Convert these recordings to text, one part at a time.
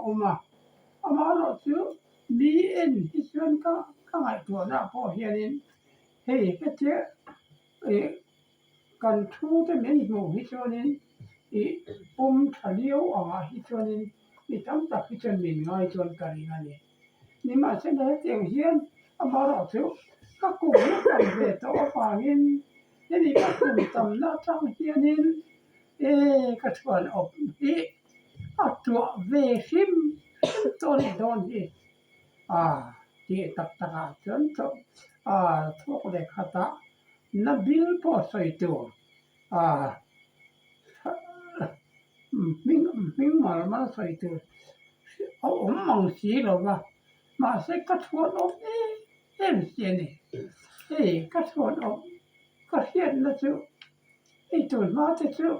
awm a, amaherawhchu mi en hi chuan ka ka ngaihtuahna pawh hianin hei hetia ih kan thu te min hmuh hi chuanin ih pawm tha liau angah hi chuanin mi tam tak hi chuan min ngai chuan ka ring a ni. Nimahsela hetiang hian amaherawhchu ka kum na tam ve tawh avangin hemi ka kum tamna atang hianin e ka chhuan awp hi a tuah ve hrim hrim tawh a nih dawn hi a tih tak takah chuan a thawk leh khatah na bil pawh sawi tur a hming hming mal mal sawi tur a awm mang si lo va mahse ka chhuan awm em em si a ni hei ka chhuan awm ka hriatna chu hei tun hma te chu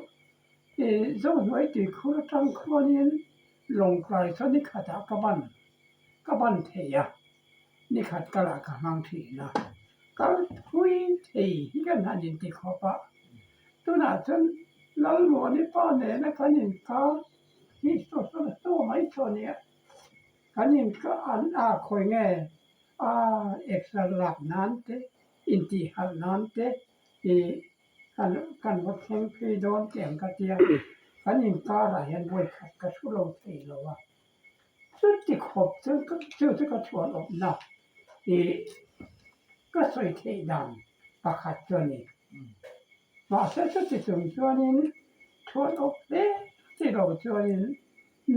ih zohnuai tuikhur atang khuanin lawngtlai chuan ni khatah ka ban ka ban thei a nikhat kalah ka hmang thin a kal thui thei hi kan han inti khawp a tunah chuan Lalmuani pa nena kan inkar hi saw saw saw mai tawh a nia kan inkar an a khawi nge a exer lak nan te intihharh nan te ih kan kan va thleng phei dawn tih ang ka tia kan inkarah hian vawikhat ka thu lo thei lo a. Chuti khawp chu chu chu ka chhuah lohna ih ka sawi theih dan pakhat chu a ni. Mahse chuti chung chuanin chhuah loh hle chi lo chuanin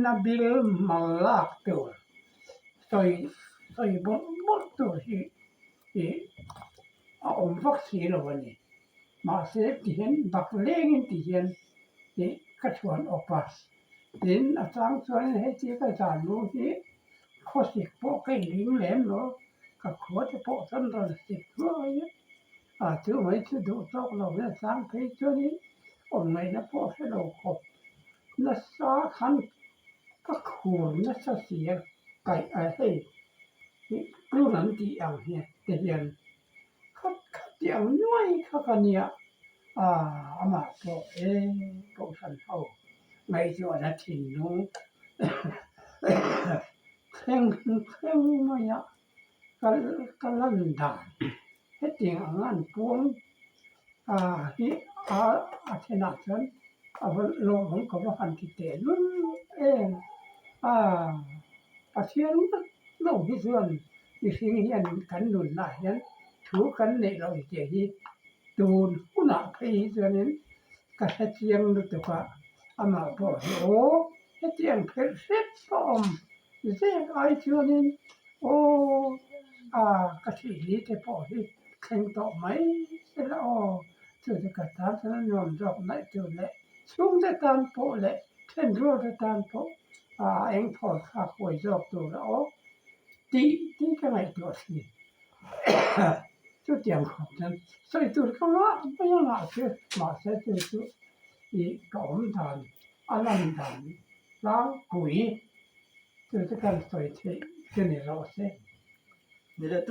na bil mal lak tur sawi sawi bawrh bawrh tur hi ih a awm vak si lo a ni. Mahse tihian bak lengin tihian ih ka chhuan awp a. Tin, a chang chuan hei chi ka zan lu hi khawsik pawh ka inring lem lo, ka khua te pawh chuan rawn sik hluai a, a chu mai chu duh tawk lo hian a chang phei chuanin awm ngaihna pawh hre lo khawp nasa khan ka khur nasa si a, kaih a hei tun an tih ang hian te hian. Khat khat tih ang nuai kha ka nia, aah amah pawh e Kohhran ho ngaihtuahna thinlung thleng thleng maia ka ka lan dan hetiang ang an puang ah hi a a thenah chuan a va lawmawm ka va han ti teh lul em aah Pathian ngawt lo hi chuan Mihring hian kan nunah hian thu kan neih loh tih hi tun hunah phei hi chuanin ka hre chiang lutuk a, amah pawh hi aw hetiang phelh hrep pawh awm zek ai chuanin aw a ka thihli te pawh hi thleng tawh mai sela aw chu chu ka tan chuan a nuam zawk naih tur leh chhungte tan pawh leh Thenrual tan pawh a eng thawn thlak huai zawk tur a awm tih tih ka ngaihtuah thin. Chutiang khawp chuan sawi tur ka ngah mai a ngah chu mahse chu chu ih ka awm dan a lan dan tlangpui chu chu kan sawi theih chu ni rawh se.